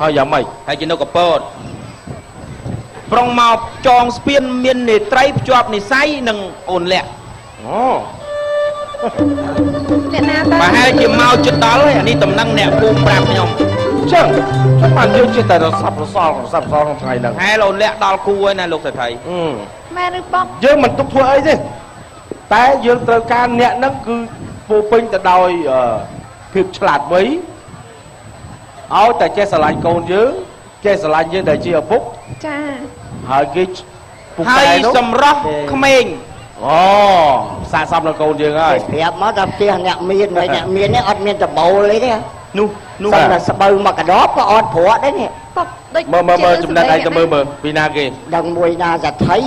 ហើយយ៉ាងម៉េច ហើយជានៅកពតប្រុងមកចងស្ពានមាននេត្រីភ្ជាប់និស័យនិងអូនលក្ខ អូ អ្នកណាតើ ប្រហែលជាមកជិតដល់ហើយ អានេះតំណែងអ្នកភូមិប្រាប់ខ្ញុំ ចឹងចឹងបានយើងចេះតែរសាប់រសល់រសាប់រសល់ក្នុងថ្ងៃហ្នឹង ហែអូនលក្ខដល់គូហើយណាលោកសេដ្ឋី មែនឬប៉ុក យើងមិនទុកធ្វើអីទេ តែយើងត្រូវការអ្នកហ្នឹងគឺពោពេញទៅដោយភាពឆ្លាតវៃ ឲ្យតែចេះស្រឡាញ់កូនយើង ចេះស្រឡាញ់យើងដែលជាឪពុក ចា ហើយគេពុក ហើ តែនោះ យសម្រស់ក្មេង អូ សាកសមដល់កូនយើងហើយ ប្រាប់មកដល់ផ្ទះអ្នកមានហើយ អ្នកមាននេះអត់មានដបូលអីទេ នោះនោះ សឹងតែស្បូវមកកដបក៏អត់ព្រក់ដែរនេះ ប៉ុកដូច មើលមើលមើលចំណិតឯងទៅមើលមើលពីណាគេ ដឹងមួយណាសថី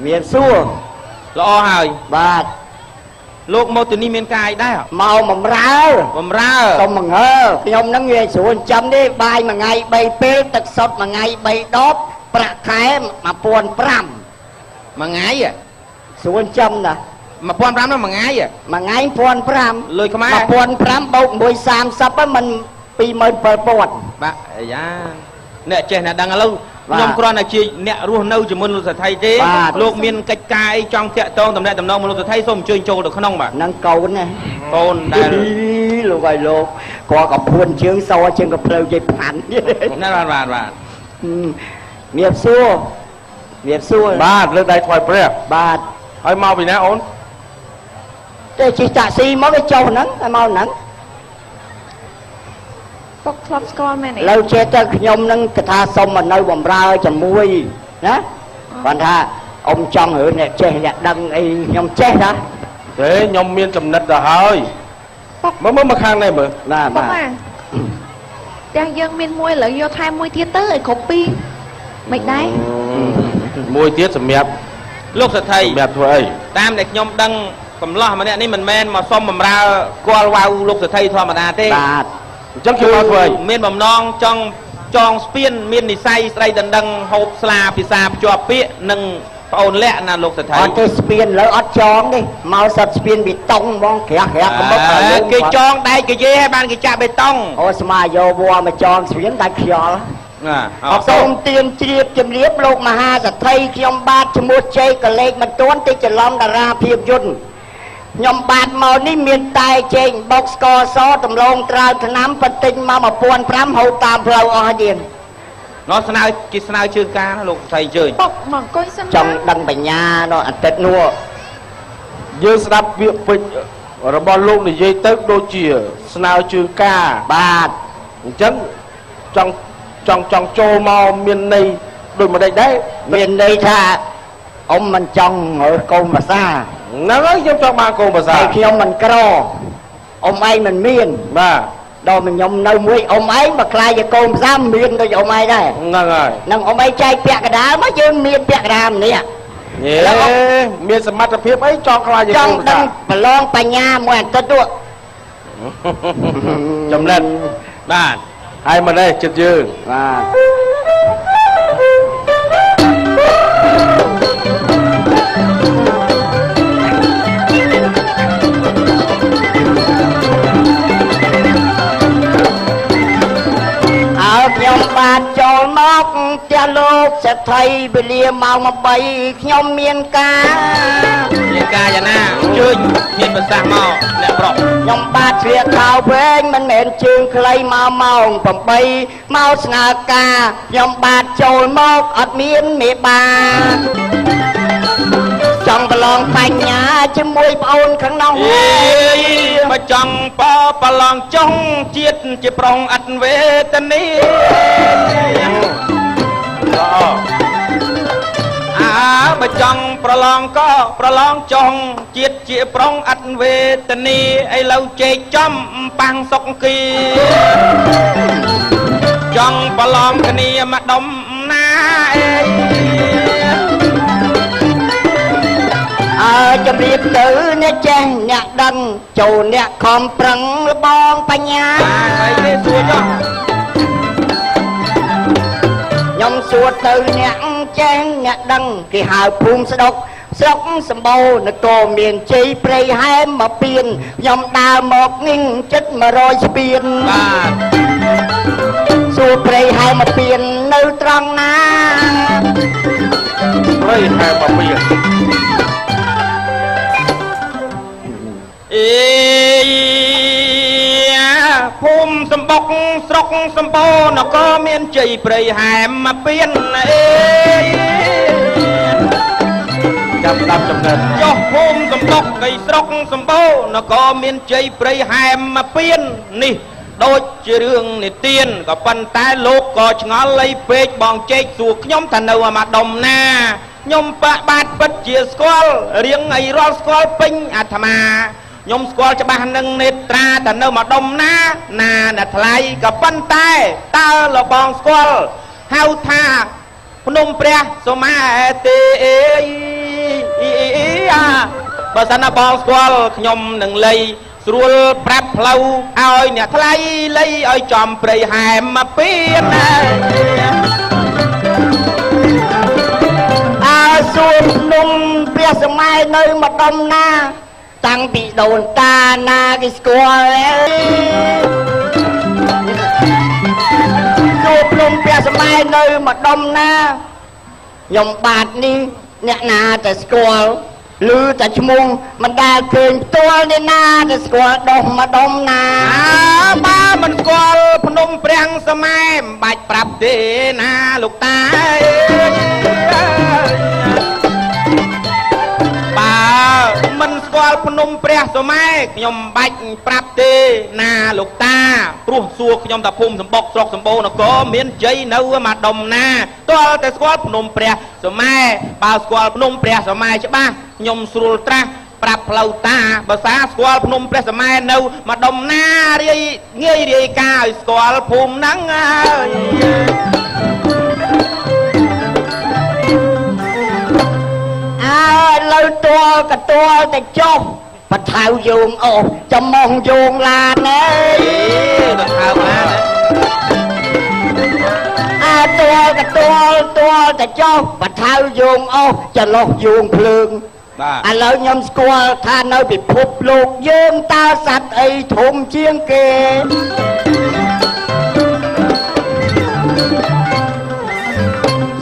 មានសួរ ល្អហើយ បាទ លោកមកទីនេះមានកាយដែរ មកបំរើ បំរើ សុំបង្ហើខ្ញុំនឹងងាយស្រួលចាំទេ បាយមួយថ្ងៃ3ពេល ទឹកសុទ្ធមួយថ្ងៃ3ដប ប្រាក់ខែ1500 មួយថ្ងៃ ស្រួលចាំណា 1500នោះមួយថ្ងៃ មួយថ្ងៃ1500 លុយខ្មែរ 1500បូក130ហ្នឹងមិន27000 បាទ អាយ៉ាអ្នកចេះអ្នកដឹង ឥឡូវខ្ញុំគ្រាន់តែជាអ្នករស់នៅជាមួយលោកសេដ្ឋីទេ លោកមានកិច្ចការអីចង់តាក់ទងតំណែងតំណងមកលោកសេដ្ឋី សូមអញ្ជើញចូលទៅក្នុង បាទ ហ្នឹងកូនណា កូនដែល លោកឲ្យលោកគាត់ក៏ភួនជើងសជាងក៏ផ្លូវយាយផាន់ ណា បាទបាទបាទ មៀបសួរមៀបសួរ បាទ លើកដៃថ្វាយព្រះ បាទ ហើយមកពីណាអូន ទេ ជិះតាក់ស៊ីមកវាចុះហ្នឹង តែមកហ្នឹង ពុកធ្លាប់ស្គាល់មែនទេ លើចេះទៅខ្ញុំនឹងគេថាសុំមកនៅបំរើជាមួយណា គាត់ថាអ៊ំចង់រឿងអ្នកចេះអ្នកដឹងអី ខ្ញុំចេះណា ទេ ខ្ញុំមានចំណិតទៅហើយ មើលមើលមកខាងនេះមើល ណា បាទ ផ្ទះយើងមានមួយ ឥឡូវយកថែមមួយទៀតទៅឲ្យគ្រប់ពីរមិនដែរ មួយទៀតសម្រាប់ លោកសេដ្ឋី សម្រាប់ធ្វើអី តាមដែលខ្ញុំដឹង កំឡោះម្នាក់នេះមិនមែនមកសុំបំរើគាល់វ៉ៅលោកសេដ្ឋីធម្មតាទេ បាទ អញ្ចឹងខ្ញុំមកធ្វើអី មានបំណងចង់ចងស្ពានមាននិស័យស្រីដណ្ដឹងហូបស្លាពិសាភ្ជាប់ពាក្យនិងប្អូនលក្ខណាលោកសេដ្ឋី អត់ទេ ស្ពានលើអត់ចងទេ មកសិតស្ពានបេតុងហ្មង ក្រាស់ក្រាស់កំបុក គេចងដែកគេយេឲ្យបានគេចាក់បេតុង អូ ស្មាយកវល្លិមកចងស្ពានដាច់ខ្យល់ អរ សូមទៀនជ្រាបជំរាបលោកមហាសទ្ធិ ខ្ញុំបាទឈ្មោះជ័យកលេខមិនទាន់តិចច្រឡំតារាភាពយន្ត ខ្ញុំបាទមកនេះមានតែចេកបុកស្ករសដំឡូងត្រាវថ្នាំបន្តិចមក1500 ហូតតាមផ្លូវអស់ទៀត នោះស្នើគេស្នើជើងការណាលោកស្រី អញ្ជើញ ពុកមកអង្គុយសិន ចង់ដឹងបញ្ញានោះអាទិត្យនោះ យើងស្ដាប់ពាក្យពេចន៍របស់លោកនិយាយទៅដូចជាស្នើជើងការ បាទ អញ្ចឹងចង់ចង់ចង់ចូលមកមានន័យដូចម្ដេចដែរ មានន័យថាអ៊ំមិនចង់រើសកូនភាសា ហ្នឹងហើយ ខ្ញុំចង់បានកូនភាសា ហើយខ្ញុំមិនក្រ អ៊ំឯងមិនមាន បាទ ដល់មកខ្ញុំនៅមួយអ៊ំឯង បើខ្លាចជាកូនភាសាមានដូចអ៊ំឯងដែរ ហ្នឹងហើយ នឹងអ៊ំឯងចែកពាក់កណ្ដាលមក យើងមានពាក់កណ្ដាលម្នាក់ យេមានសមត្ថភាពអីចង់ខ្លាចជា ច កូនភាសា ង់ដឹងប្រឡងបញ្ញាមួយអាទិត្យនោះ ចំណិត បាទ ហើយមកនេះចិត្តយើង បាទ អើខ្ញុំបាទចូលមកផ្ទះលោកសេដ្ឋី វេលាម៉ោង8 ខ្ញុំមានការ មានការយ៉ាងណា អញ្ជើញមានប្រសាសន៍មកអ្នកប្រុស ខ្ញុំបាទជ្រៀកខោវែងមិនមែនជើងខ្លី មកម៉ោង8មកស្នើការ ខ្ញុំបាទចូលមកអត់មានមេបា ចង់ប្រឡងបញ្ញាជាមួយប្អូនខាងនោះ អេបើចង់បប្រឡងចង់ជាតិជាប្រុងឥតវេទនី ល្អ អើបើចង់ប្រឡងក៏ប្រឡងចង់ជាតិជាប្រុងឥតវេទនី ឥឡូវជែកចំប៉ាំងសុកគី ចង់ប្រឡងគ្នាមកដុំណាអេ អើជំរាបទៅអ្នកចេះអ្នកដឹង ចូលអ្នកខំប្រឹងលបងបញ្ញា បាទ អីទេសួរចុះ ខ្ញុំសួរទៅអ្នកចេះអ្នកដឹង គេហៅភូមិស្ដុកស្រុកសម្បូរ នគរមានជ័យព្រៃហែមមកពៀន ខ្ញុំដើរមកងិងចិត្ត100ស្ពាន បាទ មពៀននៅត្រង់ណាព្រៃហែមពៀនអេភូមិសម្បុកស្រុកសម្បូរនគរមានជ័យព្រៃហែមពៀនអេចាំស្ដាប់ចំណិតចុះភូមិសម្បុកកៃស្រុកសម្បូរនគរមានជ័យព្រៃហែមពៀននេះដូចជារឿងនិទានក៏ប៉ុន្តែលោកក៏ឆ្ងល់លៃពេកបងជែកសួរខ្ញុំថានៅអាម៉ដុំណាខ្ញុំបាក់បាទពិតជាស្គាល់រៀងអីរាល់ស្គាល់ពេញអាត្មាខ្ញុំស្គាល់ច្បាស់នឹងនេត្រាថានៅម្ដុំណាណាអ្នកថ្លៃក៏ប៉ុន្តែតើលបងស្គាល់ហៅថាភ្នំព្រះសុមាទេបើសិនណាបងស្គាល់ខ្ញុំនឹងលៃស្រួលប្រាប់ផ្លូវឲ្យអ្នកថ្លៃលៃឲ្យចំព្រៃហែមពៀនណាអើសួរភ្នំព្រះសម័យនៅម្ដុំណាតាំងពីដូនតាណាគេស្គាល់សួរភ្នំព្រះសម័យនៅម្ដុំណាខ្ញុំបាទនេះអ្នកណាតែស្គាល់ឮតែឈ្មោះមិនដែលឃើញផ្ទាល់នេះណាតែស្គាល់ដុះម្ដុំណាបើមិនស្គាល់ភ្នំព្រះសម័យមិនបាច់ប្រាប់ទេណាលោកតាបើមិនស្គាល់ភ្នំព្រះសម័យខ្ញុំបាច់ប្រាប់ទេណាលោកតាព្រោះសួរខ្ញុំតាភូមិសម្បុកស្រុកសម្បូរនគរមានជ័យនៅម្ដុំណាទាល់តែស្គាល់ភ្នំព្រះសម័យបើស្គាល់ភ្នំព្រះសម័យច្បាស់ខ្ញុំស្រួលត្រាស់ប្រាប់ផ្លូវតាបើសាស្គាល់ភ្នំព្រះសម័យនៅម្ដុំណារាយងាយរាយការឲ្យស្គាល់ភូមិហ្នឹងហើយអើលើទាល់កទាល់តែចុះបថៅយោងអូចំមងយោងឡានអើយបថៅឡានអើទាល់កទាល់ទាល់តែចុះបថៅយោងអូចលោះយោងភ្លើងឥឡូវខ្ញុំស្គាល់ថានៅពិភពលោកយើងតើសត្វអីធំជាងគេ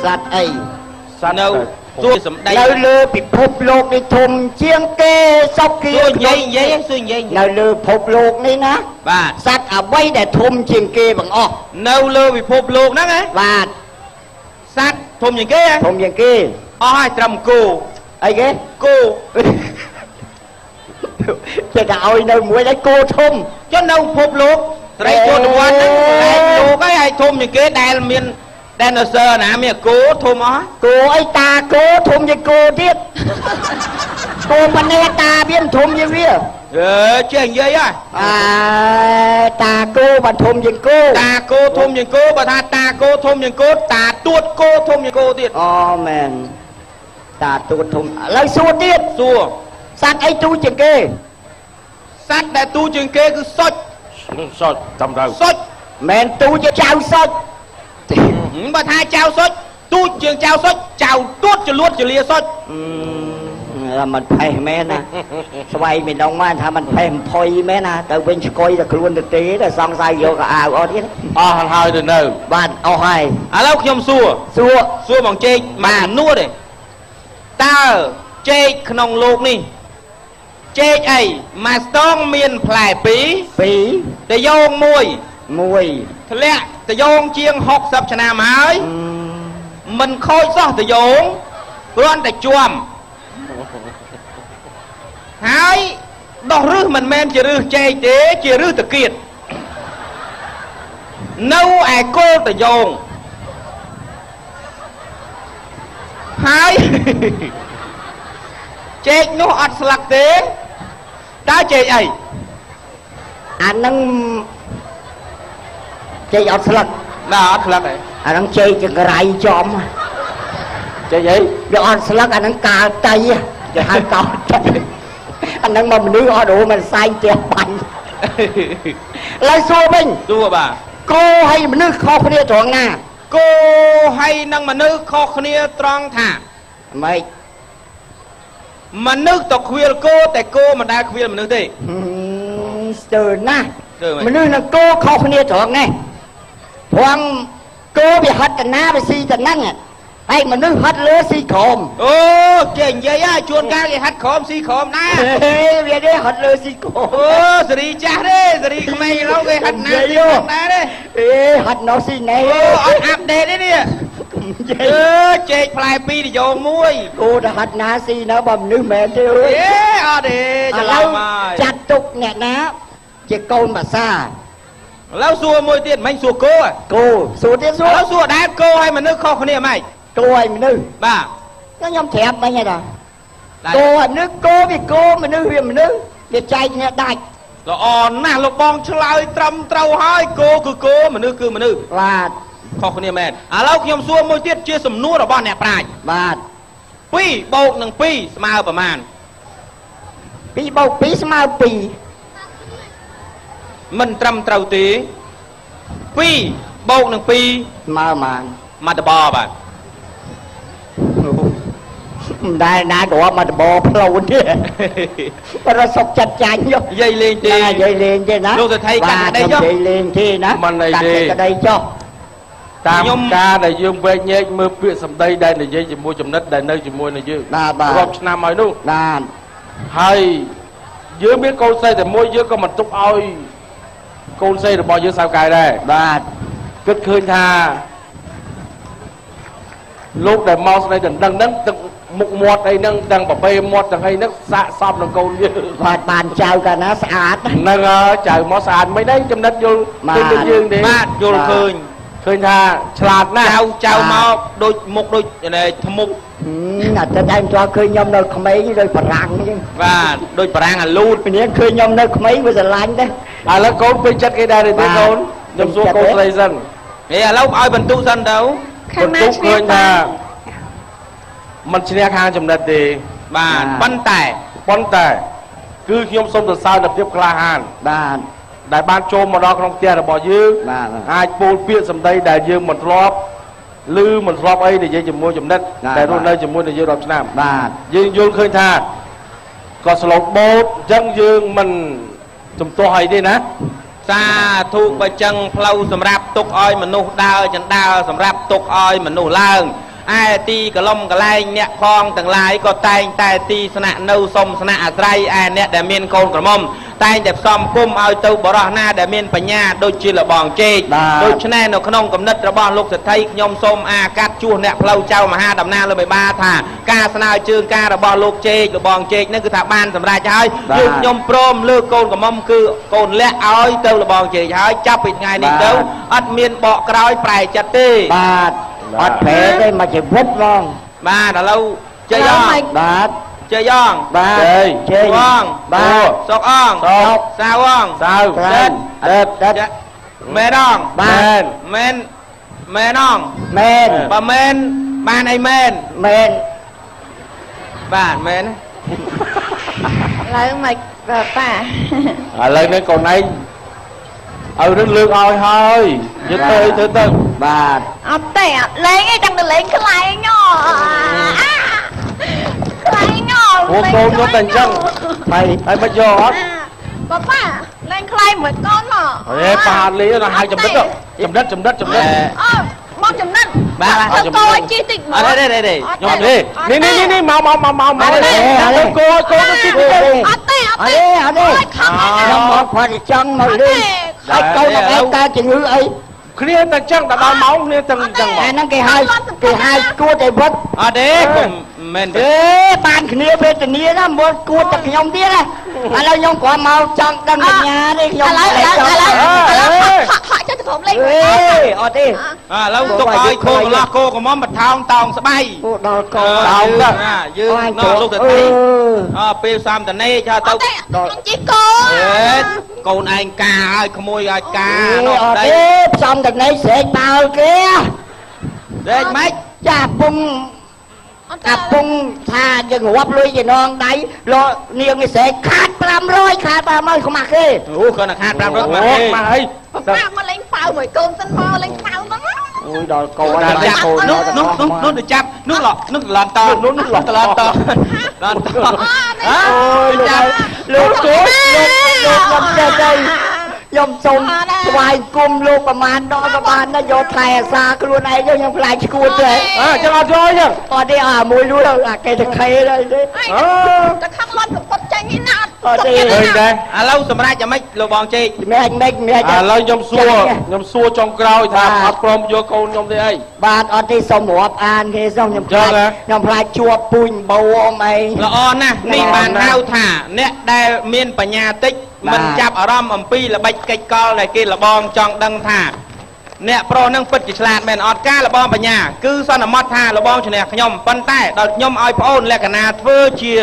សត្វអីសត្វនៅសួរសម្ដីនៅលើពិភពលោកនេះធំជាងគេសុខីសួរនិយាយសួរនិយាយនៅលើពិភពលោកនេះណាបាទសត្វអ្វីដែលធំជាងគេបងអស់នៅលើពិភពលោកហ្នឹងហ៎បាទសត្វធំជាងគេធំជាងគេអស់ហើយត្រឹមគោអីគេគោចេះតែឲ្យនៅមួយហើយគោធំចុះនៅពិភពលោកត្រីចូលតវត្តហ្នឹងតែលោកហើយឲ្យធំជាងគេដែលមានដែនស័រណាមានគោធំអស់គោអីតាគោធំជាងគោទៀតគោប៉ុណ្ណេះតាវាធំជាងវាអើចេះនិយាយហ៎អើតាគោបានធំជាងគោតាគោធំជាងគោបើថាតាគោធំជាងគោតាទួតគោធំជាងគោទៀតអូមែនតាទួតធំឥឡូវសួរទៀតសួរសត្វអីទូជាងគេសត្វដែលទូជាងគេគឺសុចសុចតាមត្រូវសុចមែនទូជាចៅសុចបើថាចៅសុចទូចជាងចៅសុចចៅទួតចលួតចលាសុចមិនផេះមែនណាស្វ័យមីដងមកថាមិនផេះផុយមែនណាទៅវិញឆ្កុយតែខ្លួនទៅទេតែសង្ស័យយកកៅអៅអត់ទៀតអស់ហើយទៅនៅបាទអស់ហើយឥឡូវខ្ញុំសួរសួរសួរបងជែកមកនួតទេតើជែកក្នុងលោកនេះជែកអីមួយស្ទងមានផ្លែពីរតយោងមួយមួយធ្លាក់តយោងជាង60ឆ្នាំហើយមិនខូចសោះតយោងគ្រាន់តែជាំហើយដោះរឹសមិនមែនជារឹសជែកទេជារឹសតកៀតនៅឯគល់តយោងហើយជែកនោះអត់ស្លឹកទេតើជែកអីអានឹងជែកអត់ស្លឹកបាទអត់ស្លឹកទេអានឹងជែកចង្រៃចំជែកអីវាអត់ស្លឹកអានឹងកាលតៃគេហៅកោតៃអានឹងមកមនុស្សអត់រមិនសែងផ្ទះបាញ់ឡើយសួរវិញសួរបាទគោហើយមនុស្សខុសគ្នាត្រង់ណាគោហើយនឹងមនុស្សខុសគ្នាត្រង់ថាម៉េចមនុស្សទៅខ្វៀលគោតែគោមិនដែលខ្វៀលមនុស្សទេស្ទើរណាស់មនុស្សនិងគោខុសគ្នាត្រង់នេះត្រង់ គោវាហត់កណាវាស៊ីតែហ្នឹងហើយមនុស្សហត់លើស៊ីក្រម អូគេនិយាយហ่ะជួនកាលគេហត់ក្រមស៊ីក្រមណា វាទេហត់លើស៊ីក្រម អូសេរីចាស់ទេសេរីក្មេងឥឡូវគេហត់ណាស៊ីក្រមដែរទេ អេហត់នោះស៊ីណែ អូអត់អាប់ដេតទេនេះ អឺចេកផ្លែពីរនយោមួយ គោទៅហត់ណាស៊ីនៅបើមនុស្សមែនទេអើយ អេអត់ទេ ច្រឡំហើយចាត់ទុកអ្នកណាជាកូនបាសា ឥឡូវសួរមួយទៀតមិញសួរគោ គោសួរទៀតសួរ ឥឡូវសួរដែរគោឲ្យមនុស្សខុសគ្នាម៉េច គោឲ្យមនុស្ស បាទ ខ្ញុំប្រាប់មិញហើយតាគោឲ្យមនុស្សគោវាគោមនុស្សវាមនុស្សវាចែកគ្នាដាច់ ល្អណាស់លោកបងឆ្លើយត្រឹមត្រូវហើយគោគឺគោមនុស្សគឺមនុស្ស បាទ ខុសគ្នាមែនឥឡូវខ្ញុំសួរមួយទៀតជាសំណួររបស់អ្នកប្រាជ្ញ បាទ 2បូកនឹង2ស្មើប្រមាណ 2បូក2ស្មើ2 មិនត្រឹមត្រូវទេ2បូកនឹង2ស្មើប្រមាណ មកតបបាទ មិនដែលណាគ្រាប់មកតបផ្លូវទេបើរសុកចិត្តចាញ់ និយាយលេងទេ និយាយលេងទេណា លោកសេដ្ឋីកាត់ក្តីចុះ និយាយលេងទេណា មិនអីទេ កាត់ក្តីចុះ តាមការដែលយើងវែកញែកមើលពាក្យសម្ដីដែលនិយាយជាមួយចំណិតដែលនៅជាមួយនឹងយើងរាប់ឆ្នាំហើយនោះ បាទ ហើយយើងមានកូនស្រីតែមួយយើងក៏មិនទុកឲ្យកូនស្រីរបស់យើងសៅកាយដែរ បាទ គិតឃើញថាលោកដែលមកស្ដីដណ្ដឹងហ្នឹងទឹកមុខមាត់អីហ្នឹងទាំងប្រពេមាត់ទាំងអីហ្នឹងសាកសមនឹងកូនយើង បាទបានចៅកាលណាស្អាត ហ្នឹងហើយចៅមកស្អាតមិនដែរចំណិតយល់ឃើញដូចយើងទេ បាទយល់ឃើញ ឃើញថាឆ្លាតណាស់ ចៅចៅមកដូចមុខដូចធ្មប់ អាទិត្យឯងធ្លាប់ឃើញខ្ញុំនៅក្មេងដូចបារាំងអញ្ចឹង បាទដូចបារាំងអាលូត គ្នាឃើញខ្ញុំនៅក្មេងវាស្រឡាញ់ដែរ ឥឡូវកូនពេញចិត្តគេដែរទេកូនខ្ញុំសួរកូនស្រីសិន ហេឥឡូវឲ្យបន្ទុសិនទៅ ខាងណាឈ្នះ ឃើញថាមិនឈ្នះខាងចំណិតទេ បាទប៉ុន្តែ ប៉ុន្តែគឺខ្ញុំសូមសរសើរដល់ភាពក្លាហាន បាទ ដែលបានចូលមកដល់ក្នុងផ្ទះរបស់យើងអាចពោលពាក្យសម្ដីដែលយើងមិនធ្លាប់ឬមិនធ្លាប់អីនិយាយជាមួយចំណិតដែលរស់នៅជាមួយនឹងយើងរាប់ឆ្នាំ បាទ យើងយល់ឃើញថាក៏ស្លូតបូតអញ្ចឹងយើងមិនជំទាស់អីទេណា សាធុបើចឹងផ្លូវសម្រាប់ទុកឲ្យមនុស្សដើរចណ្ដើរសម្រាប់ទុកឲ្យមនុស្សឡើងឯទីកលុំកលែងអ្នកផងទាំងឡាយក៏តែងតែទីស្នាក់នៅសុំស្នាក់អាស្រ័យឯអ្នកដែលមានកូនក្រមុំតែងតែផ្សំគុំឲ្យទៅបរោះណាដែលមានបញ្ញាដូចជាលបងជែកដូច្នេះនៅក្នុងគំនិតរបស់លោកសេដ្ឋីខ្ញុំសូមអាកាត់ជួសអ្នកផ្លូវចៅមហាតំណាងលោកមេបាថាការស្នើជើងការរបស់លោកជែកលបងជែកនេះគឺថាបានសម្រេចហើយយើងខ្ញុំព្រមលើកកូនក្រមុំគឺកូនលះឲ្យទៅលបងជែកហើយចាប់ពីថ្ងៃនេះទៅអត់មានបកក្រោយប្រែចិត្តទេ បាទអត់ប្រែទេមកជីវិតហ្មង បាទឥឡូវជ័យអង បាទ ជ័យអង បាទជ័យអង បាទ សុកអង សុក សាវអង សាវ ដិត ដិត មែនអង បាទ មែនមែនអង មែន បើមែនបានអីមែន មែន បាទមែន ឡើយមកប៉ា ឥឡូវនេះកូនឯងឲ្យរឿងលើកឲ្យហើយយកទៅធ្វើទៅ បាទ អត់ទេអត់លេងទេចង់ទៅលេងខ្លែងហ៎ខ្លែងហ៎ អូកូនយកតែអញ្ចឹង ហើយ ហើយមិនយកអត់ ប៉ាប៉ាលេងខ្លែងមួយកូនមក ហេប៉ាអត់លេងណាហៅចំណិតចំណិតចំណិតចំណិត អូមកចំណិត បាទ ធ្វើកោឲ្យជីតិចមក អត់ទេទេ ខ្ញុំអត់ទេនេះនេះនេះមកមកមកមកមកកោកោទៅជីតិច អត់ទេអត់ទេ អត់ទេខ្ញុំមកគាត់ចង់មកលេងហើយកូនឯងតើជំងឺអី គ្នាតែចឹងដល់ម៉ោងគ្នាទាំងចឹង អាហ្នឹងគេហៅគេហៅគួតតែវត្ត អត់ទេកុំមែន ទេបានគ្នាវេទនាណាមកគួតតែខ្ញុំទៀតណាឥឡូវខ្ញុំគ្រាន់មកចង់ដឹងបញ្ញាទេខ្ញុំ ឥឡូវឥឡូវឥឡូវឥឡូវហក់ហក់ចុះទៅក្រុមលេង អេអត់ទេ ឥឡូវទុកឲ្យគោកន្លោះគោក្រមុំបថោងតោងស្បៃ អូដល់កោ តោងណាយើងនៅលោកទៅទីអពេលសំតនេចើទៅ ដល់ជីកោ កូនឯងការឲ្យក្មួយឲ្យការ នោះអត់ទេផ្សំតនេស្រែកបោលគេ ស្រែកម៉េច ចាពុងអាពុងថាយើងរាប់លុយចំណងដៃលោកនាងឯស្រែកខាត500ខាត500ខ្មាស់គេ អូគាត់តែខាត500ខ្មាស់គេ ខ្មាស់អី ប៉ាមកលេងប៉ៅមួយកូនសិនមកលេងប៉ៅហ្នឹង អូយដល់កូន ចាប់នោះនោះនោះនោះចាប់នោះឡនោះឡនតនោះនោះឡនតឡនតឡនត អូយលោកលោកកូនលោកលោកមិនចេះទេ ខ្ញុំសូមថ្វាយគុំលោកប្រមាណដល់ប្រមាណណាយកថែអាសាខ្លួនឯងខ្ញុំខ្លាចឈួតទេអើចឹងអត់យកចឹងអត់ទេអាមួយលួចអាគេទៅខេហើយទេតែខំលន់កពុតចាញ់នេះណាអត់ទេដែរឥឡូវសម្រាប់យ៉ាងម៉េចលោកបងជេកមិនមិនមិនឥឡូវខ្ញុំសួរចុងក្រោយថាអត់ព្រមយកកូនខ្ញុំទេអីបាទអត់ទេសូមរាប់អានគេសោះខ្ញុំខ្លាចជួបពូជបោអមអីល្អណាស់នេះបានហៅថាអ្នកដែលមានបញ្ញាតិចមិនចាប់អារម្មណ៍អំពីល្បិចកិច្ចកលដែលគេលបងចង់ដឹងថាអ្នកប្រុសនឹងពិតជាឆ្លាតមែនអត់ការលបងបញ្ញាគឺសន្មត់ថាលបងឈ្នះខ្ញុំប៉ុន្តែដល់ខ្ញុំឲ្យប្អូនលក្ខណៈធ្វើជា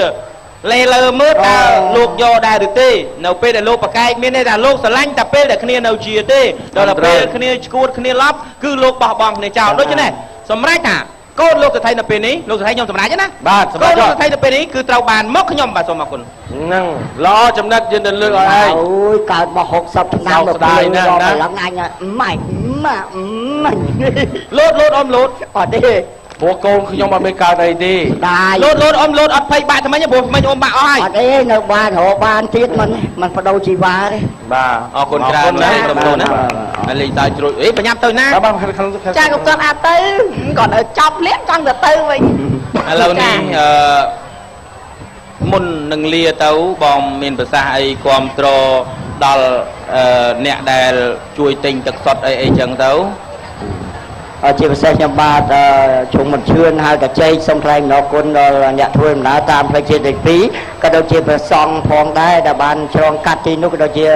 លេលើមើលតើលោកយកដែរឬទេនៅពេលដែលលោកប្រកែកមានន័យថាលោកស្រឡាញ់តែពេលដែលគ្នានៅជាទេដល់ពេលគ្នាឈួតគ្នាឡប់គឺលោកបោះបង់គ្នាចោលដូច្នេះសម្រាប់ថាកូនលោកសថីនៅពេលនេះលោកសថីខ្ញុំសម្រេចណាបាទកូនលោកសថីនៅពេលនេះគឺត្រូវបានមកខ្ញុំបាទសូមអរគុណហ្នឹងល្អចំណិតយើងទៅលើកឲ្យឯងអូយកើតមក60ឆ្នាំមកស្ដាយណាស់ណាឡើងអញម៉ាច់ម៉ាក់ម៉ាច់លោតលោតអមលោតអត់ទេព្រោះកូនខ្ញុំអត់មានកើតអីទេលោតលោតអមលោតអត់ភ័យបាក់ថ្មិញព្រោះថ្មិញអមបាក់អស់ហើយអត់ទេនៅបានរកបានទៀតមិនបដូរជីវ៉ាទេបាទអរគុណច្រើនណាស់ក្រុមលោកណាហើយលេងតើជ្រួយអេបញ្ញាប់ទៅណាចាក៏គាត់អាចទៅគាត់ឲ្យចប់លៀងចង់ទៅវិញឥឡូវនេះមុននឹងលាទៅបងមានប្រសាសន៍អីគាំទ្រដល់អ្នកដែលជួយទិញទឹកសុទ្ធអីអីចឹងទៅជាពិសេសខ្ញុំបាទជុំមិនជឿនហៅតាជ័យសូមថ្លែងអំណរគុណដល់អ្នកធ្វើដំណើរតាមផ្លូវជាតិលេខ2ក៏ដូចជាព្រះសង្ឃផងដែរដែលបានឆ្លងកាត់ទីនោះក៏ដូចជា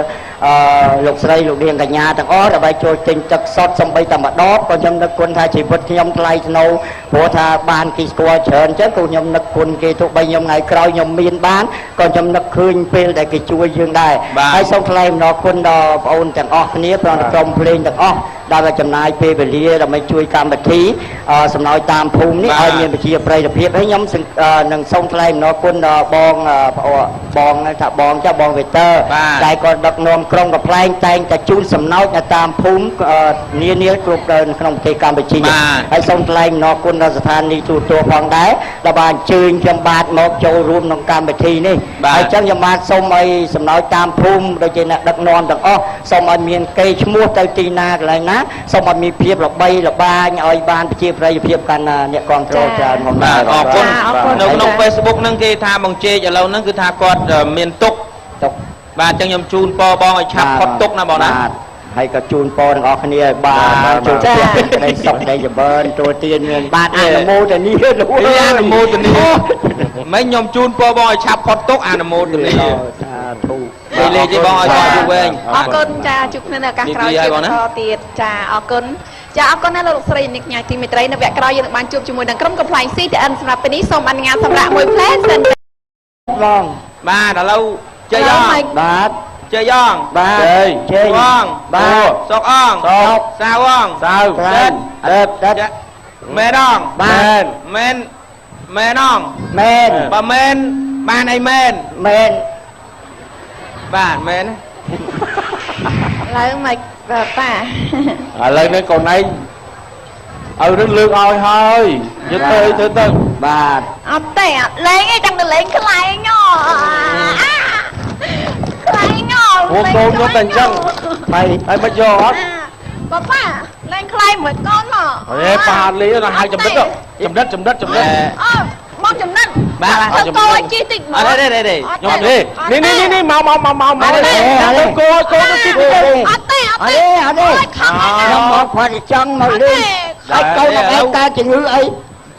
លោកស្រីលោកនាងកញ្ញាទាំងអស់ដើម្បីចូលទិញទឹកសុទ្ធសំបីតែម្ដងក៏ខ្ញុំនឹកគុណថាជីវិតខ្ញុំថ្លៃថ្នូរព្រោះថាបានគេស្គាល់ច្រើនអញ្ចឹងក៏ខ្ញុំនឹកគុណគេទោះបីខ្ញុំថ្ងៃក្រោយខ្ញុំមានបានក៏ខ្ញុំនឹកឃើញពេលដែលគេជួយយើងដែរហើយសូមថ្លែងអំណរគុណដល់បងប្អូនទាំងអស់គ្នាព្រមទាំងក្រុមភ្លេងទាំងអស់ដែលចំណាយពេលវេលាដើម្បីជួយកម្មវិធីសំណោយតាមភូមិនេះឲ្យមានប្រជាប្រិយភាពហើយខ្ញុំនឹងសូមថ្លែងអំណរគុណដល់បងបងថាបងចាបងវេទ័រដែលក៏ដឹកនាំក្រុងកំប្លែងតែងតែជូនសំណោចនៅតាមភូមិនានាគ្រប់ក្នុងប្រទេសកម្ពុជាហើយសូមថ្លែងអំណរគុណដល់ស្ថានីយ៍ទូរទស្សន៍ផងដែរដែលបានអញ្ជើញខ្ញុំបាទមកចូលរួមក្នុងកម្មវិធីនេះហើយចឹងខ្ញុំបាទសូមឲ្យសំណោចតាមភូមិដូចជាអ្នកដឹកនាំទាំងអស់សូមឲ្យមានកេរ្តិ៍ឈ្មោះទៅទីណាកន្លែងណាសូមឲ្យមានភាពល្បីល្បាញឲ្យបានប្រជាប្រិយភាពកាន់អ្នកគ្រប់គ្រងច្រើនផងដែរអរគុណនៅក្នុង Facebook ហ្នឹងគេថាបងជេកឥឡូវហ្នឹងគឺថាគាត់មានទុកបាទអញ្ចឹងខ្ញុំជូនពរបងឲ្យឆាប់ផុតទុកណាបងណាបាទហើយក៏ជូនពរទាំងអស់គ្នាឲ្យបានជួបក្តីសុខក្តីចម្រើនទទួលទានមានបាទអនុមោទនាលោកអនុមោទនាមិនខ្ញុំជូនពរបងឲ្យឆាប់ផុតទុកអនុមោទនាសាធុលេខទេបងឲ្យបងជួបវិញអរគុណចាជួបគ្នានៅឱកាសក្រោយទៀតបន្តទៀតចាអរគុណចាអរគុណណាស់លោកស្រីនាងកញ្ញាទីមេត្រីនៅវគ្គក្រោយយើងនឹងបានជួបជាមួយនឹងក្រុមកំប្លែង CTN សម្រាប់ពេលនេះសូមអនុញ្ញាតសម្រាប់មួយផ្លែសិនបងបាទឥឡូវជ័យអងបាទជ័យអងបាទជ័យអងបាទសុកអងសុកសាវអងសាវដិតដិតមែនអងបាទមែនមែនអងមែនបើមែនបានអីមែនមែនបាទមែនឡើយមកប៉ាឥឡូវនេះកូនឯងឲ្យរឿងលើកឲ្យហើយយកទៅធ្វើទៅបាទអត់ទេអត់លេងឯងចង់ទៅលេងខ្លែងអាខ្លែងអូកូនយកតែអញ្ចឹងហើយហើយមិនយកអត់ប៉ាប៉ាលេងខ្លែងមួយកូនមកហេប៉ាអត់លេងណាហៅចំណិតចំណិតចំណិតចំណិតអូមកចំណិតបាទធ្វើកោឲ្យជីតិចមកអត់ទេទេខ្ញុំអត់ទេនេះនេះនេះមកមកមកមកមកកោកោទៅជីតិចអត់ទេអត់ទេអត់ទេខ្ញុំមកគាត់ចង់មកលេងហើយកូនឯងកើតជំងឺអី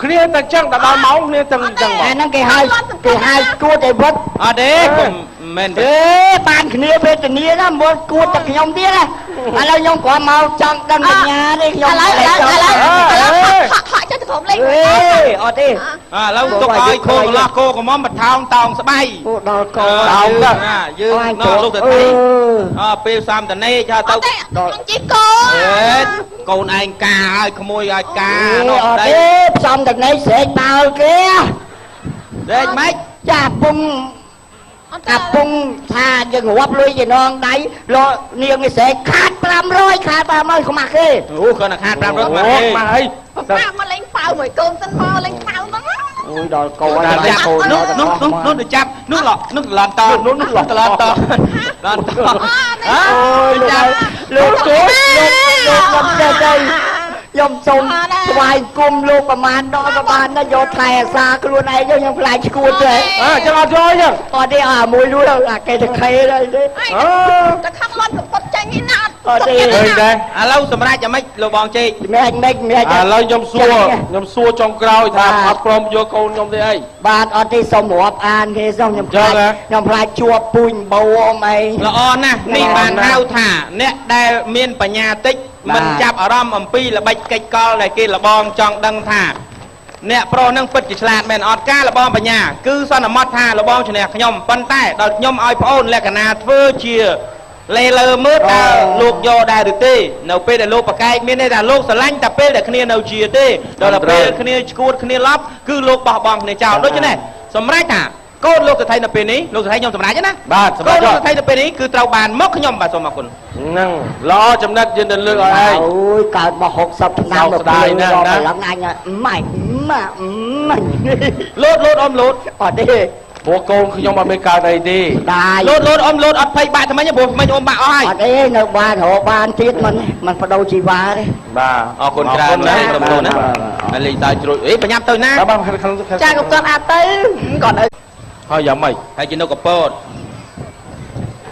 គ្នាតែចឹងដល់ម៉ោងគ្នាទាំងចឹងមក អាហ្នឹងគេហៅគេហៅគួតតែវត្ត អត់ទេកុំមែន ទេបានគ្នាវេទនាណាមកគួតតែខ្ញុំទៀតណាឥឡូវខ្ញុំគ្រាន់មកចង់ដឹងបញ្ញាទេខ្ញុំ ឥឡូវឥឡូវឥឡូវហក់ហក់ចុះទៅក្រុមលេង អេអត់ទេ ឥឡូវទុកឲ្យគោកន្លោះគោក្រមុំបថោងតោងស្បៃ អូដល់កោ តោងណាយើងណលោកទៅទីអពេលសំតនេចើទៅ ដល់ជីកោ អេកូនឯងកាឲ្យក្មួយឲ្យកា នោះអត់ទេផ្សំតនេស្រែកបោលគេ ស្រែកម៉េច ចាពងអាពងថាយើងរាប់លុយជានងដៃលោកនាងឯស្រែកខាត500ខាត500ខ្មាស់គេ អូគាត់តែខាត500ខ្មាស់គេ ខ្មាស់អី ប៉ាមកលេងប៉ើ មួយកូនសិនមកលេងខ្មៅហ្នឹង អូយដល់កូនដល់កូន នោះនោះនោះនោះចាប់នោះឡនោះឡនតនោះនោះឡនតឡនតឡនត អូយលោកកូនលោកលោកមិនចេះទេ ខ្ញុំសូមថ្វាយគុំលោកប្រមាណដល់ប្រមាណណា យកថែអាសាខ្លួនឯង ខ្ញុំខ្លាចឈួតទេ អើចឹងអត់យកអីចឹង អត់ទេ អាមួយនោះអាគេទៅខេដែរទេ អឺ តែខំលន់កពុតចេញនេះណា អត់ទេ ឃើញដែរ ឥឡូវសម្រាប់យ៉ាងម៉េចលោកបងជេក មិនមិនមិន ឥឡូវខ្ញុំសួរ ខ្ញុំសួរចុងក្រោយថា អត់ព្រមយកកូនខ្ញុំទេអី? បាទ អត់ទេ សូមរាប់អានគេសោះ ខ្ញុំខ្លាច ខ្ញុំខ្លាចជួបពូជបោអមអី។ ល្អណាស់ នេះបានហៅថាអ្នកដែលមានបញ្ញាតិច មិនចាប់អារម្មណ៍អំពីល្បិចកិច្ចកលដែលគេលបង ចង់ដឹងថាអ្នកប្រុសនឹងពិតជាឆ្លាតមែនអត់។ ការលបងបញ្ញាគឺសន្មត់ថាលបងឈ្នះខ្ញុំ ប៉ុន្តែដល់ខ្ញុំឲ្យប្អូនលក្ខណៈធ្វើជាលេលើមើល តើលោកយកដែរឬទេ? នៅពេលដែលលោកប្រកែក មានន័យថាលោកស្រឡាញ់តែពេលដែលគ្នានៅជាទេ ដល់ពេលគ្នាឈួតគ្នាឡប់ គឺលោកបោះបង់គ្នាចោល។ ដូច្នេះសម្រាប់ថាកូនលោកសថីនៅពេលនេះ លោកសថី ខ្ញុំសម្រេចណា បាទ សម្រេច កូនលោកសថីនៅពេលនេះគឺត្រូវបានមកខ្ញុំ បាទ សូមអរគុណ ហ្នឹងល្អចំណិត យើងទៅលើកឲ្យឯង អូយកើតមក60ឆ្នាំ មកស្ដាយណាស់ណា ឡើងអញម៉ាច់ម៉ាក់ម៉ាច់ លោតលោតអមលោត អត់ទេ ព្រោះកូនខ្ញុំអត់មានកើតអីទេ ដាយ លោតលោតអមលោត អត់ភ័យបាក់ថ្មិញ ព្រោះថ្មិញអមបាក់អស់ហើយ អត់ទេ នៅបានរកបានទៀត មិនមិនបដូរជីវ៉ាទេ បាទ អរគុណច្រើនណាស់ សូមទោសណា ហើយលេងតើជ្រួយអីបញ្ញាប់ទៅណា បាទ ចា កុំគាត់អាចទៅគាត់នៅ ហើយយ៉ាងម៉េច ហើយជានៅកពត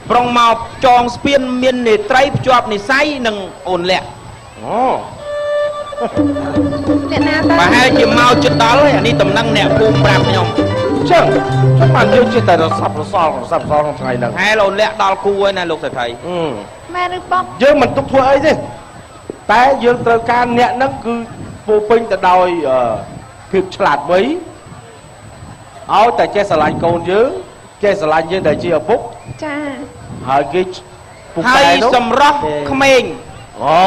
ប្រុងមកចងស្ពានមាននេត្រីភ្ជាប់និស័យនឹងអូនលាក់ អូ អ្នកណាទៅ ប្រហែលជាមកជិតដល់ហើយ អានេះតំណែងអ្នកភូមិប្រាប់ខ្ញុំ ចឹងចឹងបានយើងចេះតែរសាប់រសល់រសាប់រសល់ក្នុងថ្ងៃហ្នឹង ហែអូនលាក់ដល់គូហើយណាលោកសេដ្ឋី មែនឬប៉ុក? យើងមិនទុកធ្វើអីទេ តែយើងត្រូវការអ្នកហ្នឹងគឺពោពេញទៅដោយភាពឆ្លាតវៃ ឲ្យតែចេះស្រឡាញ់កូនយើង ចេះស្រឡាញ់យើងដែលជាឪពុក ចា ហើយគេពុកតែនោះសម្រស់ក្មេង អូ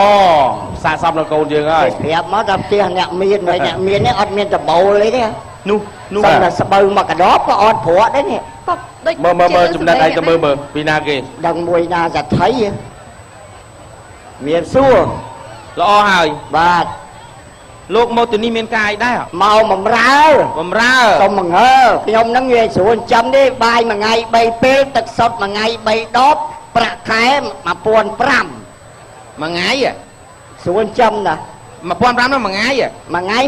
សាកសមនឹងកូនយើងហើយ ប្រាប់មកដល់ផ្ទះអ្នកមាន ហើយអ្នកមាននេះអត់មានដបូលអីទេ នោះនោះ សឹងតែស្បូវមកកដបក៏អត់ព្រក់ដែរនេះ ប៉ុកដូច មើលមើលមើលចំណិតឯងទៅ មើលមើលពីណាគេ ដឹងមួយណាសថីមានសួរ ល្អហើយ បាទ លោកមកទីនេះមានកាយដែរ? មកបំរើ បំរើ សុំបង្ហើខ្ញុំនឹងងាយស្រួលចាំទេ បាយមួយថ្ងៃ3ពេល ទឹកសុទ្ធមួយថ្ងៃ3ដប ប្រាក់ខែ1500 មួយថ្ងៃ ស្រួលចាំណា 1500នោះ មួយថ្ងៃ មួយថ្ងៃ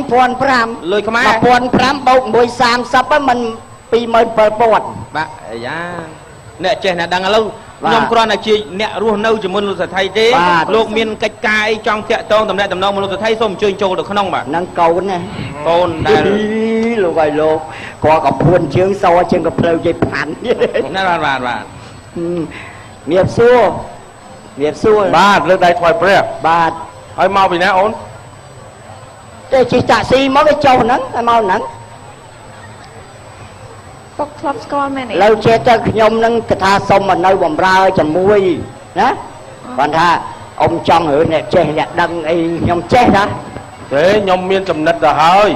1500 លុយខ្មែរ 1500បូក130ហ្នឹងមិន27000 បាទ អាយ៉ាអ្នកចេះអ្នកដឹង ឥឡូវខ្ញុំគ្រាន់តែជាអ្នករស់នៅជាមួយលោកសថីទេ លោកមានកិច្ចការអីចង់តាក់ទងតំណែងតំណងមកលោកសថី សូមអញ្ជើញចូលទៅក្នុង។ បាទ នឹងកូនណា កូនដែល លោកឲ្យលោកគាត់ក៏ភួនជើងសជាងក៏ផ្លូវជ័យផាន់ ណា បាទបាទបាទ មៀបសួរមៀបសួរ បាទ លើកដៃថ្វាយព្រះ បាទ ហើយមកពីណាអូន? ទេ ជិះតាក់ស៊ីមក វាចុះហ្នឹងហើយមកហ្នឹង ពុកធ្លាប់ស្គាល់មែនទេ? លើចេះទៅខ្ញុំនឹងគេថាសុំមកនៅបំរើជាមួយណា គាត់ថាអ៊ំចង់រឿងអ្នកចេះអ្នកដឹងអី ខ្ញុំចេះណា ទេ ខ្ញុំមានចំណិតទៅហើយ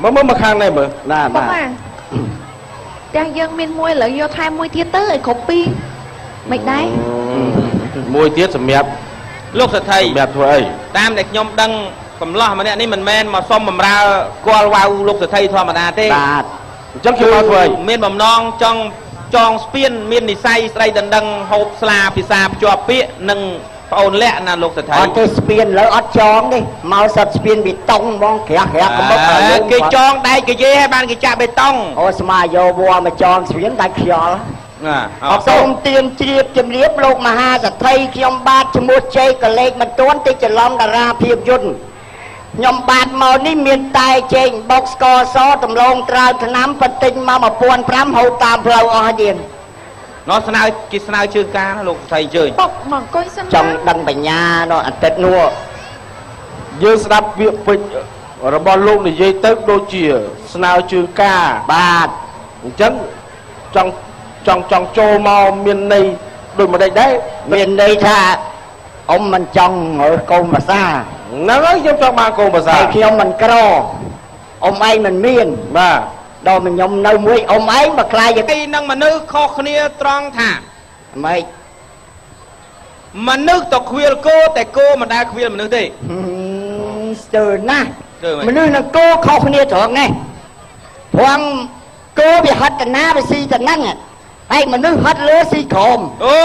មើលមើលមកខាងនេះមើល បាទបាទ ផ្ទះយើងមានមួយ ឥឡូវយកថែមមួយទៀតទៅឲ្យគ្រប់ពីរមិនដែរ? មួយទៀតសម្រាប់លោកសថី សម្រាប់ធ្វើអី? តាមដែលខ្ញុំដឹង កំឡោះម្នាក់នេះមិនមែនមកសុំបំរើគាល់វ៉ៅលោកសថីធម្មតាទេ បាទ អញ្ចឹងខ្ញុំមកធ្វើអី? មានបំណងចង់ចងស្ពានមាននិស័យស្រីដណ្ដឹងហូបស្លាពិសាភ្ជាប់ពាក្យនឹងប្អូនលាក់ណាលោកសថី អត់ទេ ស្ពានលើអត់ចងទេ មកសិតស្ពានបេតុងហ្មង ក្រាស់ក្រាស់កំបុក គេចងដែកគេយេឲ្យបានគេចាក់បេតុង អូស្មាយកវល្លិមកចងស្ពានដាច់ខ្យល់ ណា អរសូមទៀនជ្រាបជំរាបលោកមហាសទ្ធិ ខ្ញុំបាទឈ្មោះជ័យកលេខមិនទាន់តិចច្រឡំតារាភាពយន្ត ខ្ញុំបាទមកនេះមានតែចេងបុកស្ករសដំឡូងត្រាវថ្នាំបន្ទិញមក1500 ហូតតាមផ្លូវអស់ហើយទៀត នោះស្នើគេស្នើជើងការណាលោកស្រី អញ្ជើញ ពុកមកអង្គុយសិន ចង់ដឹងបញ្ញានោះអាទិត្យនោះ យើងស្ដាប់ពាក្យពេចន៍របស់លោកនិយាយទៅដូចជាស្នើជើងការ បាទ អញ្ចឹងចង់ចង់ចង់ចូលមកមានន័យដូចម្ដេចដែរ? មានន័យថាអ៊ំមិនចង់រើសកូនភាសា ហ្នឹងហើយ ខ្ញុំចង់បានកូនភាសា ហើយខ្ញុំមិនក្រ អ៊ំឯងមិនមាន បាទ ដល់មកខ្ញុំនៅមួយអ៊ំឯងបើខ្លាច ឯនឹងមនុស្សខុសគ្នាត្រង់ថា ម៉េច? មនុស្សទៅខ្វៀលគោ តែគោមិនដែលខ្វៀលមនុស្សទេ ស្ទើរណាស់ មនុស្សនិងគោខុសគ្នាត្រង់នេះត្រង់គោវាហត់កណាវាស៊ីតែហ្នឹងហើយមនុស្សហត់លើស៊ីក្រមអូ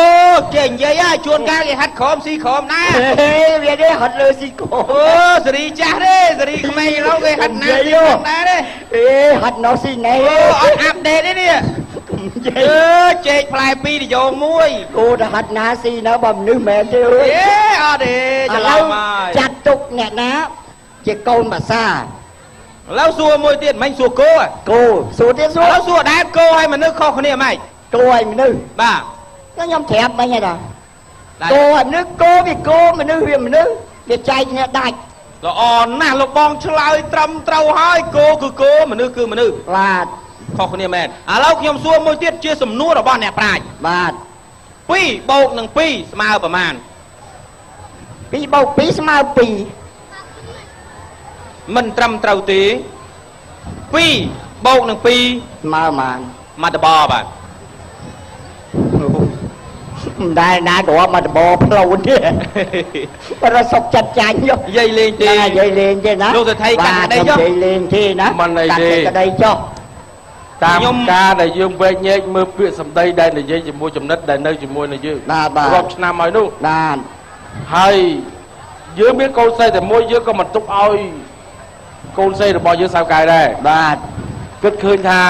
គេនិយាយហ่ะជួនកាលគេហត់ក្រមស៊ីក្រមណាហេវាទេហត់លើស៊ីក្រមអូសេរីចាស់ទេសេរីក្មេងឥឡូវគេហត់ណាស៊ីក្រមដែរទេអេហត់ណោះស៊ីណែអូអត់អាប់ដេតទេនេះអឺចេកផ្លែពីរនយោមួយគោទៅហត់ណាស៊ីនៅបើមនុស្សមែនទេអើយអេអត់ទេច្រឡំហើយចាត់ទុកអ្នកណាជាកូនបាសាឥឡូវសួរមួយទៀតមិញសួរគោគោសួរទៀតសួរឥឡូវសួរដែរគោឲ្យមនុស្សខុសគ្នាម៉េចគោឲ្យមនុស្សបាទខ្ញុំប្រាប់មិញហើយតាគោឲ្យមនុស្សគោវាគោមនុស្សវាមនុស្សវាចែកគ្នាដាច់ល្អណាស់លោកបងឆ្លើយត្រឹមត្រូវហើយគោគឺគោមនុស្សគឺមនុស្សបាទខុសគ្នាមែនឥឡូវខ្ញុំសួរមួយទៀតជាសំណួររបស់អ្នកប្រាជ្ញបាទ2បូកនឹង2ស្មើប្រមាណ2បូក2ស្មើ2មិនត្រឹមត្រូវទេ2បូកនឹង2ស្មើប៉ុន្មានមកតបបាទមិនដែលណាគ្រាប់មកតបផ្លូវទេបើរសុកចិត្តចាញ់យោនិយាយលេងទេនិយាយលេងទេណាលោកសេដ្ឋីកាត់ក្តីចុះនិយាយលេងទេណាមិនអីទេកាត់ក្តីចុះតាមការដែលយើងវែកញែកមើលពាក្យសម្ដីដែលនិយាយជាមួយចំណិតដែលនៅជាមួយនឹងយើងរាប់ឆ្នាំហើយនោះបាទហើយយើងមានកូនស្រីតែមួយយើងក៏មិនទុកឲ្យកូនស្រីរបស់យើងសៅកាយដែរបាទគិតឃើញថា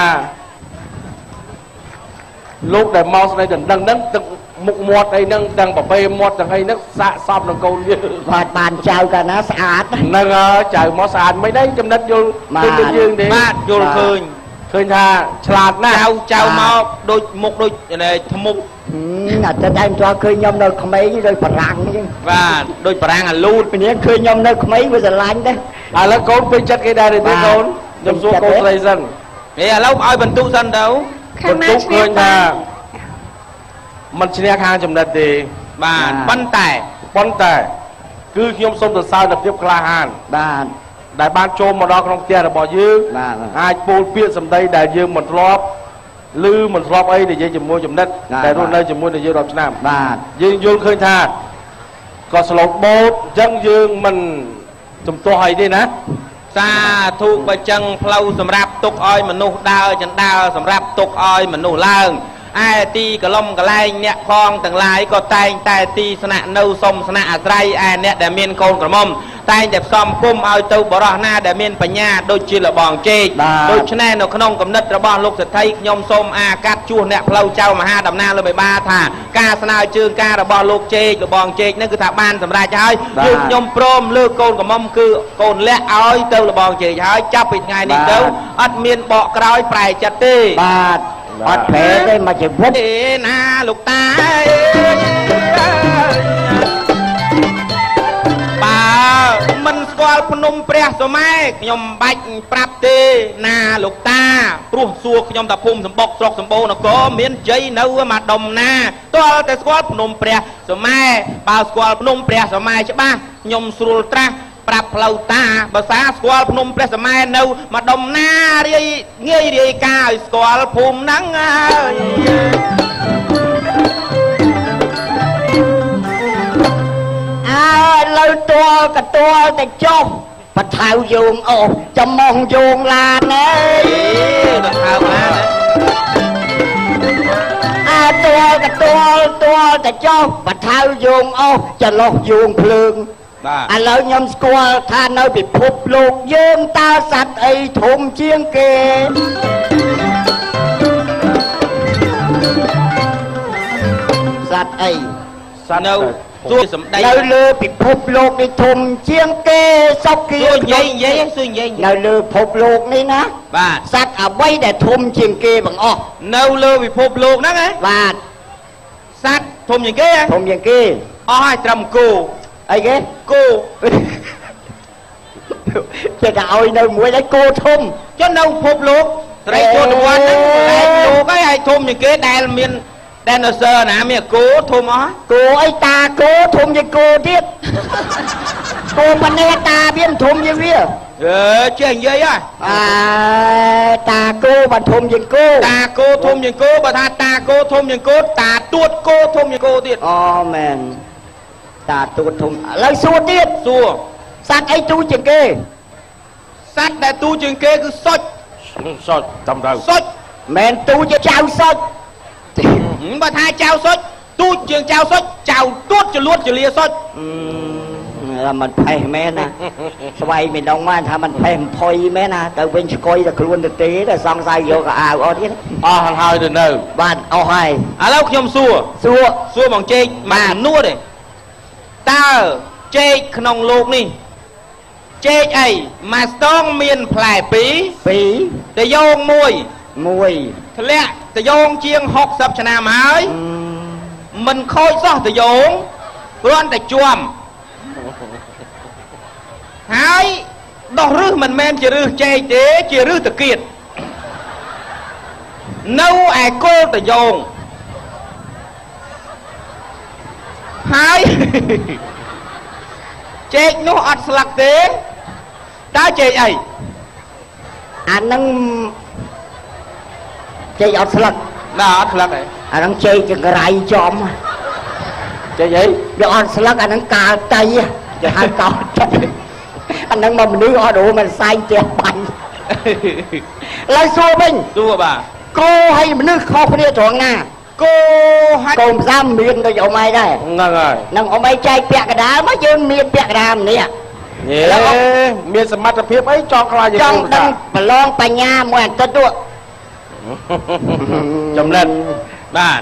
លោកដែលមកស្ដីដណ្ដឹងហ្នឹងទឹកមុខមាត់អីហ្នឹងទាំងប្រពេមាត់ទាំងអីហ្នឹងសាកសមនឹងកូនយើងបាទបានចៅកាលណាស្អាតហ្នឹងហើយចៅមកស្អាតមិនដែរចំណិតយល់ឃើញដូចយើងទេបាទយល់ឃើញឃើញថាឆ្លាតណាស់ចៅមកដូចមុខដូចធ្មប់អាទិត្យឯងធ្លាប់ឃើញខ្ញុំនៅក្មេងដូចបារាំងអញ្ចឹងបាទដូចបារាំងអាលូតពីនេះឃើញខ្ញុំនៅក្មេងវាស្រឡាញ់ដែរឥឡូវកូនពេញចិត្តគេដែរទេកូនខ្ញុំសួរកូនស្រីសិនហេឥឡូវឲ្យបន្ទុសិនទៅខាងណាឈ្នះឃើញថាមិនឈ្នះខាងចំណិតទេបាទប៉ុន្តែគឺខ្ញុំសូមសរសើរដល់ភាពក្លាហានបាទដែលបានចូលមកដល់ក្នុងផ្ទះរបស់យើងអាចពោលពាក្យសម្ដីដែលយើងមិនធ្លាប់ឬមិនធ្លាប់អីនិយាយជាមួយចំណិតដែលរស់នៅជាមួយនឹងយើងរាប់ឆ្នាំបាទយើងយល់ឃើញថាក៏ស្លូតបូតអញ្ចឹងយើងមិនជំទាស់អីទេណាសាធុបើចឹងផ្លូវសម្រាប់ទុកឲ្យមនុស្សដើរចណ្ដើរសម្រាប់ទុកឲ្យមនុស្សឡើងឯទីកលុំកលែងអ្នកផងទាំងឡាយក៏តែងតែទីស្នាក់នៅសុំស្នាក់អាស្រ័យឯអ្នកដែលមានកូនក្រមុំតែងតែផ្សំគុំឲ្យទៅបរោះណាដែលមានបញ្ញាដូចជាលបងជែកដូច្នេះនៅក្នុងគំនិតរបស់លោកសេដ្ឋីខ្ញុំសូមអាកាត់ជួសអ្នកផ្លូវចៅមហាតំណាងលោកបេបាថាការស្នើជើងការរបស់លោកជែកលបងជែកនេះគឺថាបានសម្រេចហើយយើងខ្ញុំព្រមលើកកូនក្រមុំគឺកូនលះឲ្យទៅលបងជែកហើយចាប់ពីថ្ងៃនេះទៅអត់មានបកក្រោយប្រែចិត្តទេបាទអត់ប្រែទេមកជីវិតទេណាលោកតាបើមិនស្គាល់ភ្នំព្រះសម័យខ្ញុំបាច់ប្រាប់ទេណាលោកតាព្រោះសួរខ្ញុំតាភូមិសម្បុកស្រុកសម្បូរនគរមានជ័យនៅមួយដុំណាទាល់តែស្គាល់ភ្នំព្រះសម័យបើស្គាល់ភ្នំព្រះសម័យច្បាស់ខ្ញុំស្រួលត្រាស់ប្រាប់ផ្លូវតាបើសាស្គាល់ភ្នំព្រះសម័យនៅមួយដុំណារាយងាយរាយការឲ្យស្គាល់ភូមិហ្នឹងហើយអើលើទាល់កទាល់តែចុះបថៅយោងអូចំមងយោងឡានអើយបថៅឡានអើទាល់កទាល់ទាល់តែចុះបថៅយោងអូចលោះយោងភ្លើងឥឡូវខ្ញុំស្គាល់ថានៅពិភពលោកយើងតើសត្វអីធំជាងគេសត្វអីសត្វនៅសួរសម្ដីនៅលើពិភពលោកនេះធំជាងគេសុខីសួរនិយាយសួរនិយាយនៅលើពិភពលោកនេះណាបាទសត្វអ្វីដែលធំជាងគេបងអស់នៅលើពិភពលោកហ្នឹងហ៎បាទសត្វធំជាងគេធំជាងគេអស់ហើយត្រឹមគោអីគេគោចេះតែឲ្យនៅមួយហើយគោធំចុះនៅពិភពលោកត្រីចូលទៅវត្តហ្នឹងតែលោកហើយឲ្យធំជាងគេដែលមានដែនស័រណាមានគោធំអស់គោអីតាគោធំជាងគោទៀតគោប៉ុណ្ណេះតាវាធំជាងវាអើចេះនិយាយហ៎អើតាគោបានធំជាងគោតាគោធំជាងគោបើថាតាគោធំជាងគោតាទួតគោធំជាងគោទៀតអូមែនតាទួតធំឥឡូវសួរទៀតសួរសត្វអីទូជាងគេ សត្វដែលទូជាងគេគឺសុចសុចតាមទៅសុចមិនទូជាចៅសុចបើថាចៅសុចទូជាងចៅសុចចៅទួតចលួតចលាសុចមិនផេះមែនណាស្វ័យមីដងមកថាមិនផេះផុយមែនណាទៅវិញឆ្កុយតែខ្លួនទៅទេតែសង្ស័យយកកៅអៅអត់ទៀតអស់ហើយទៅនៅបាទអស់ហើយឥឡូវខ្ញុំសួរសួរសួរបងជែកមកនួតទេតើជែកក្នុងលោកនេះជែកអីមួយស្ទងមានផ្លែពីរពីរតយោងមួយមួយធ្លាក់តយោងជាង60ឆ្នាំហើយមិនខូចសោះតយោងគ្រាន់តែជាំហើយដោះរឹសមិនមែនជារឹសជែកទេជារឹសតគៀតនៅឯគល់តយោងហើយជែកនោះអត់ស្លឹកទេតើជែកអីអានឹងជែកអត់ស្លឹកបាទអត់ស្លឹកទេអានឹងជែកចង្រៃចំជែកអីវាអត់ស្លឹកអានឹងកាលតៃគេហៅកោតៃអានឹងមកមនុស្សអត់รู้មិនសែងផ្ទះបាញ់ឡើយសួរវិញសួរបាទគោហើយមនុស្សខុសគ្នាត្រង់ណាគោហើយកូនផ្សាមានដូចអ៊ំឯងដែរហ្នឹងហើយនឹងអ៊ំឯងចែកពាក់កណ្ដាលមកយើងមានពាក់កណ្ដាលម្នាក់មានសមត្ថភាពអីចង់ខ្លាចចង់ដឹងប្រឡងបញ្ញាមួយអាទិត្យនោះចំណិតបាទ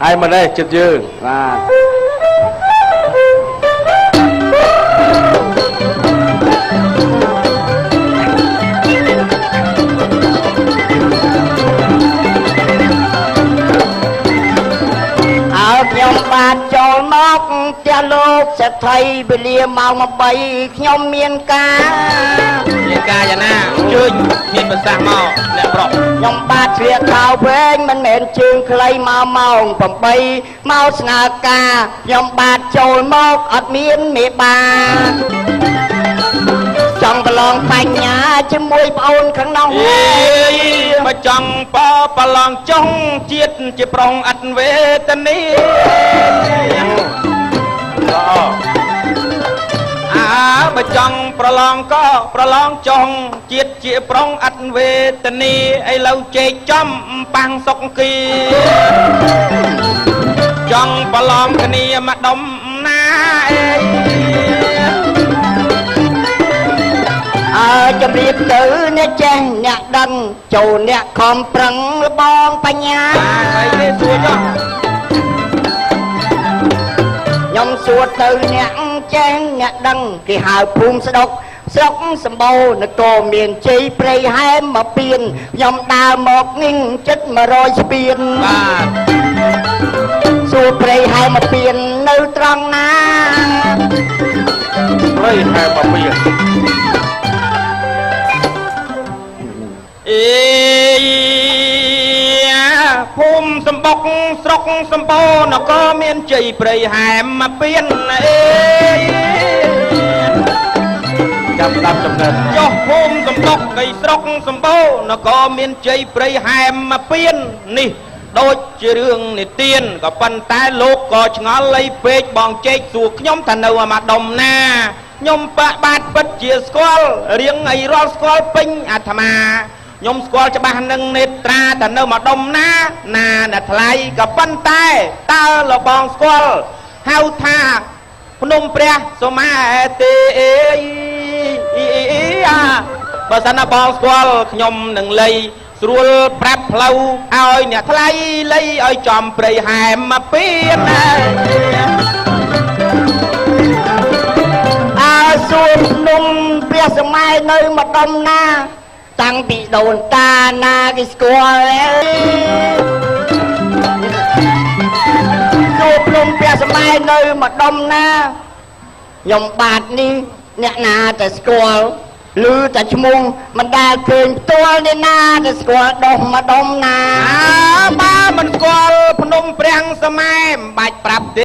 ហើយមកនេះចិត្តយើងបាទខ្ញុំបាទចូលមកផ្ទះលោកសេដ្ឋីវេលាម៉ោង8ខ្ញុំមានការយ៉ាងណាជើញមានប្រសាសន៍មកអ្នកប្រុសខ្ញុំបាទជ្រៀកខោវែងមិនមែនជើងខ្លីមកម៉ោង8មកស្នើការខ្ញុំបាទចូលមកអត់មានមេបាចង់ប្រឡងបញ្ញាជាមួយប្អូនខាងនោះបើចង់ប្រឡងចុងជាតិជាប្រុងអត់វេទនីអើបើចង់ប្រឡងក៏ប្រឡងចុងជាតិជាប្រុងអត់វេទនីឥឡូវជែកចំប៉ាំងសុកគីចង់ប្រឡងគ្នាមកដុំណាអេអើជំរាបទៅអ្នកចេះអ្នកដឹងចូលអ្នកខំប្រឹងលបងបញ្ញាអីទេសួរចុះខ្ញុំសួរទៅអ្នកចេះអ្នកដឹងគេហៅភូមិស្ដុកស្រុកសម្បូរនគរមានជ័យព្រៃហែមមកពៀនខ្ញុំដើរមកងចិត្ត100ស្ពានបាទសួរព្រៃហែមមកពៀននៅត្រង់ណាព្រៃហែមមកពៀនអេភូមិសម្បុកស្រុកសម្បូរនគរមានជ័យព្រៃហែមមកពៀនអេចាំស្ដាប់ចំណិតចុះភូមិសម្បុកកៃស្រុកសម្បូរនគរមានជ័យព្រៃហែមមកពៀននេះដូចជារឿងនិទានក៏ប៉ុន្តែលោកក៏ឆ្ងល់លៃពេកបងជែកសួរខ្ញុំថានៅអាម៉ដុំណាខ្ញុំបាក់បាទពិតជាស្គាល់រៀងអីរាល់ស្គាល់ពេញអាត្មាខ្ញុំស្គាល់ច្បាស់នឹងនេត្រាតែនៅម្ដុំណាណាអ្នកថ្លៃក៏ប៉ុន្តែតើលបងស្គាល់ហៅថាភ្នំព្រះសុមាទេបើសិនណាបងស្គាល់ខ្ញុំនឹងលៃស្រួលប្រាប់ផ្លូវឲ្យអ្នកថ្លៃលៃឲ្យចំព្រៃហែមមកពៀនណាអើសួរភ្នំព្រះសម័យនៅម្ដុំណាតាំងពីដូនតាណាគេស្គាល់សួរភ្នំព្រះសម័យនៅម្ដុំណាខ្ញុំបាទនេះអ្នកណាតែស្គាល់ឮតែឈ្មោះមិនដែលឃើញផ្ទាល់នេះណាតែស្គាល់ដុះម្ដុំណា អើបើមិនស្គាល់ភ្នំព្រះសម័យមិនបាច់ប្រាប់ទេ